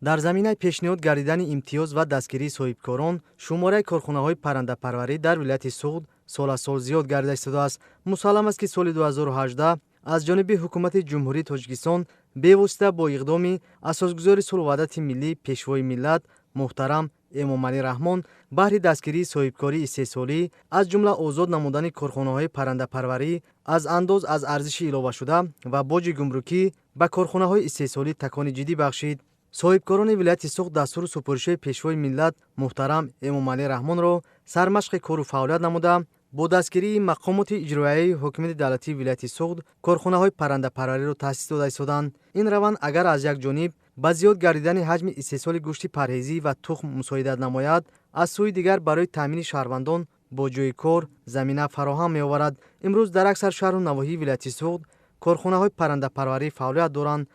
Дар заминаи пешниҳод гардидани имтиёз ва дастгирии соҳибкорон, шумораи корхонаҳои паррандапарварӣ дар вилояти Суғд сол аз сол зиёд гардида истодааст. Мусаллам аст, ки соли 2018 аз ҷониби Ҳукумати Ҷумҳурии Тоҷикистон бевосита бо иқдоми Асосгузори сулҳу ваҳдати миллӣ, Пешвои миллат муҳтарам Эмомалӣ Раҳмон баҳри дастгирии соҳибкории истеҳсолӣ, аз ҷумла озод намудани корхонаҳои паррандапарварӣ аз андоз аз арзиши иловашуда ва боҷи гумрукӣ, ба корхонаҳои истеҳсолӣ такони ҷиддӣ бахшид. Соҳибкорони вилояти Суғд дастуру супоришҳои Пешвои миллат муҳтарам Эмомалӣ Раҳмонро сармашқи кору фаъолият намуда, бо дастгирии мақомоти иҷроияи ҳокимияти давлатии вилояти Суғд корхонаҳои паррандапарвариро таъсис дода истоданд. Ин раванд агар аз як ҷониб ба зиёд гардидани ҳаҷми истеҳсоли гӯшти парҳезӣ ва тухм мусоидат намояд, аз сӯи дигар барои таъмини шаҳрвандон бо ҷойи кор замина фароҳам меоварад. Имрӯз дар аксар шаҳру навоҳии вилояти Суғд корхонаҳои паррандапарварӣ фаъолият доранд.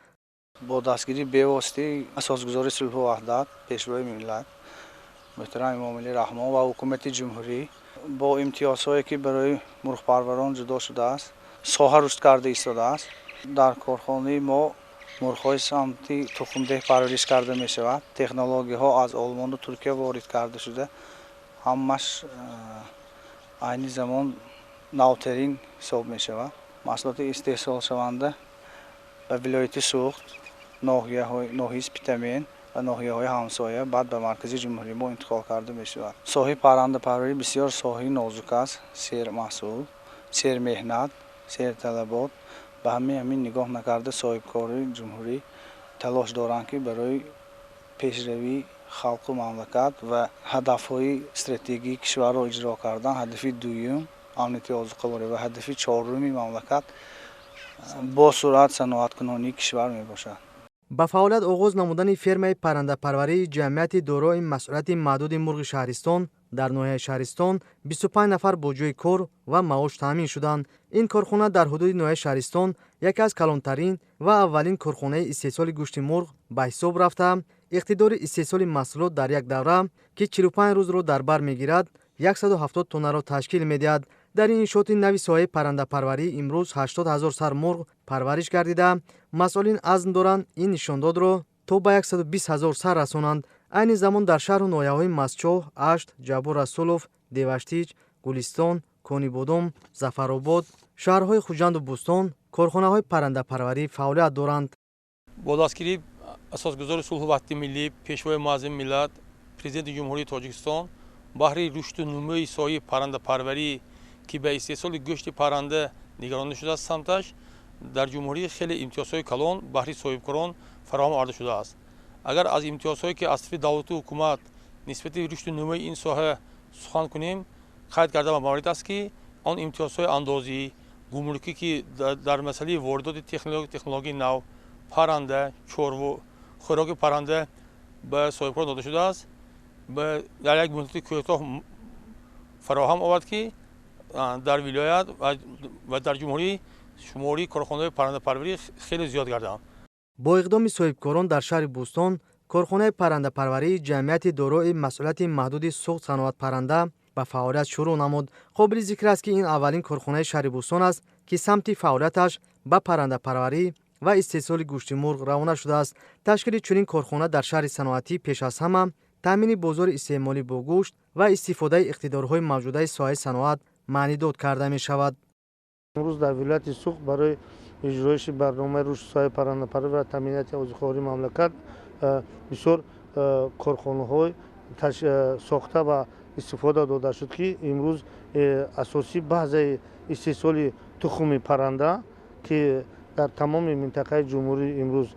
Бо дастгирии бевоситаи Асосгузори сулҳу ваҳдат, Пешвои миллат муҳтарам Эмомалӣ Раҳмон ва Ҳукумати ҷумҳурӣ, бо имтиёзҳое, ки барои мурғпарварон ҷудо шудааст, соҳа рушд карда истодааст. Дар корхонаи мо мурғҳои самти тухмдеҳ парвариш карда мешавад. Технологияҳо аз Олмону Туркия ворид карда шуда, ҳамаш айни замон навтарин ҳисоб мешавад. Маҳсулоти истеҳсолшаванда ба вилояти Суғд, ноҳияи Спитамен ва ноҳияҳои ҳамсоя, баъд ба маркази ҷумҳурии мо интиқол карда мешавад. Соҳаи паррандапарварӣ бисёр соҳаи нозук аст, сермаҳсул, сермеҳнат, серталабот. Ба ҳамаи ҳамин нигоҳ накарда, соҳибкорони ҷумҳурӣ талош доранд, ки барои пешравии халқу мамлакат ва ҳадафҳои стратегии кишварро иҷро кардан, ҳадафи дуюм амнияти озуқаворӣ ва ҳадафи чоруми мамлакат бо суръат саноаткунонии кишвар мебошад. Ба фаъолият оғоз намудани фермаи паррандапарварии ҷамъияти дорои масъулияти маҳдуди «Мурғи Шаҳристон» дар ноҳияи Шаҳристон 25 нафар бо ҷойи кор ва маош таъмин шуданд. Ин корхона дар ҳудуди ноҳияи Шаҳристон яке аз калонтарин ва аввалин корхонаи истеҳсоли гӯшти мурғ ба ҳисоб рафта, иқтидори истеҳсоли маҳсулот дар як давра, ки 45 рӯзро дар бар мегирад, 170 тоннаро ташкил медиҳад. Дар ин иншооти нави соҳаи паррандапарварӣ имрӯз 80 ҳазор сар мурғ парвариш гардида, масъулин азм доранд ин нишондодро то ба 120 ҳазор сар расонанд. Айни замон дар шаҳру ноҳияҳои Мастчоҳ, Ашт, Ҷаббор Расулов, Деваштич, Гулистон, Конибодом, Зафаробод, шаҳрҳои Хуҷанду Бӯстон корхонаҳои паррандапарварӣ фаъолият доранд. Бо дастгирии Асосгузори сулҳу ваҳдати миллӣ, Пешвои муаззами миллат, Президенти Ҷумҳурии Тоҷикистон баҳри рушду нумӯи соҳаи паррандапарварӣ, ки ба истеҳсоли гӯшти парранда нигаронда шудааст, самташ дар ҷумҳурӣ хеле имтиёзҳои калон баҳри соҳибкорон фароҳам оварда шудааст. Агар аз имтиёзҳое, ки аз тарафи давлату ҳукумат нисбати рушду нумӯи ин соҳа сухан кунем, қайд карда ба маврид аст, ки он имтиёзҳои андозӣ, гумрукӣ, ки дар масъалаи воридоти технологияи нав, парранда, чорво, хӯроки парранда ба соҳибкорон дода шудааст, дар як муҳлати кӯтоҳ фароҳам овард, ки дар вилоят ва дар ҷумҳурӣ шумории корхонаҳои паррандапарварӣ хеле зиёд гарданд. Бо иқдоми соҳибкорон дар шаҳри Бӯстон корхонаи паррандапарварии ҷамъияти дорои масъулияти маҳдуди «Суғд Саноат Парранда» ба фаъолият шурӯъ намуд. Қобили зикр аст, ки ин аввалин корхонаи шаҳри Бӯстон аст, ки самти фаъолияташ ба паррандапарварӣ ва истеҳсоли гӯшти мурғ равона шудааст. Ташкили чунин корхона дар шаҳри саноатӣ пеш аз ҳама таъмини бозори истеъмолӣ бо гӯшт ва истифодаи иқтидорҳои мавҷудаи соҳаи саноат маънидод карда мешавад. Имрӯз дар вилояти Суғд барои иҷроиши барномаи рушди соҳаи паррандапарварӣ ва таъминияти озуқавории мамлакат бисёр корхонаҳои сохта ва истифода дода шуд, ки имрӯз асосии баъзаи истеҳсоли тухми парранда, ки дар тамоми минтақаи ҷумҳурӣ имрӯз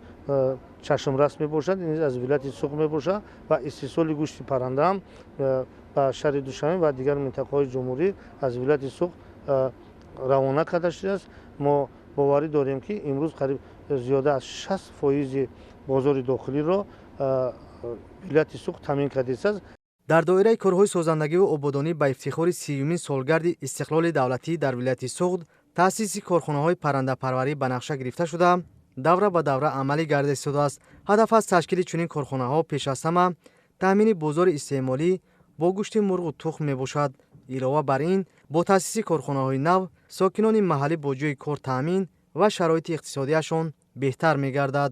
чашмрас мебошад, аз вилояти Суғд мебошад ва истеҳсоли гӯшти паррандаам ба шаҳри Душанбе ва дигар минтақаҳои ҷумҳурӣ аз вилояти Суғд равона карда шудааст. Мо боварӣ дорем, ки имрӯз қариб зиёда аз 60 фоизи бозори дохилиро вилояти Суғд таъмин кардааст. Дар доираи корҳои созандагиву ободонӣ ба ифтихори 30-юмин солгарди истиқлоли давлатӣ дар вилояти Суғд таъсиси корхонаҳои паррандапарварӣ ба нақша гирифта шуда, давра ба давра амалӣ гардида истодааст. Ҳадаф аз ташкили чунин корхонаҳо пеш аз ҳама таъмини бозори истеъмолӣ бо гӯшти мурғу тухм мебошад. Илова бар ин, бо таъсиси корхонаҳои нав сокинони маҳаллӣ бо ҷойи кор таъмин ва шароити иқтисодиашон беҳтар мегардад.